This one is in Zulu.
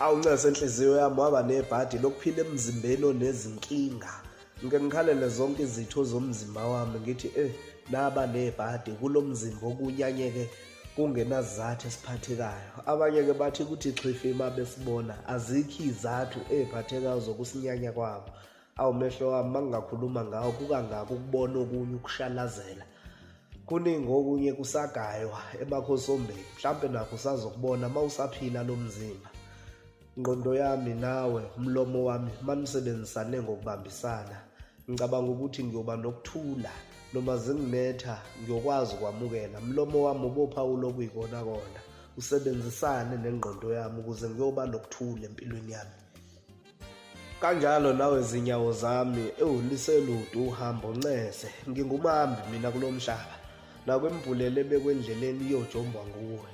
Awu ncese enhliziyo yami waba nebhadi lokuphila emzimbeni onezinkinga. Ngike ngikhalele zonke izitho zomzimba wami ngithi eh naba nebhadi kulo mzimba okunyanyeke kungenazizathu esiphathekayo. Abanye-ke bathi kuthi xhifi uma besibona azikho izathu ey'phathekayo zokusinyanya kwabo. Awu mehlo wami mangingakhuluma ngawo kukangaka ukubona okunye ukushalazela. Kuningi okunye kusagaywa emakhosombeni mhlampe nakho usazokubona uma usaphila lo mzimba. Ngqondo yami nawe mlomo wami manisebenzisane ngokubambisana. Ngicabanga ukuthi ngiyoba nokuthula noma zinginetha ngiyokwazi ukwamukela. Mlomo wami ubophawula okuyikona kona. Usebenzisane nengqondo yami ukuze ngiyoba nokuthula empilweni yami. Kanjalo nawe zinyawo zami ewu liselude uhambo ncese ngingumhambi mina kulo mhlaba nakwembulele bekwendleleni iyojombwa nguwe.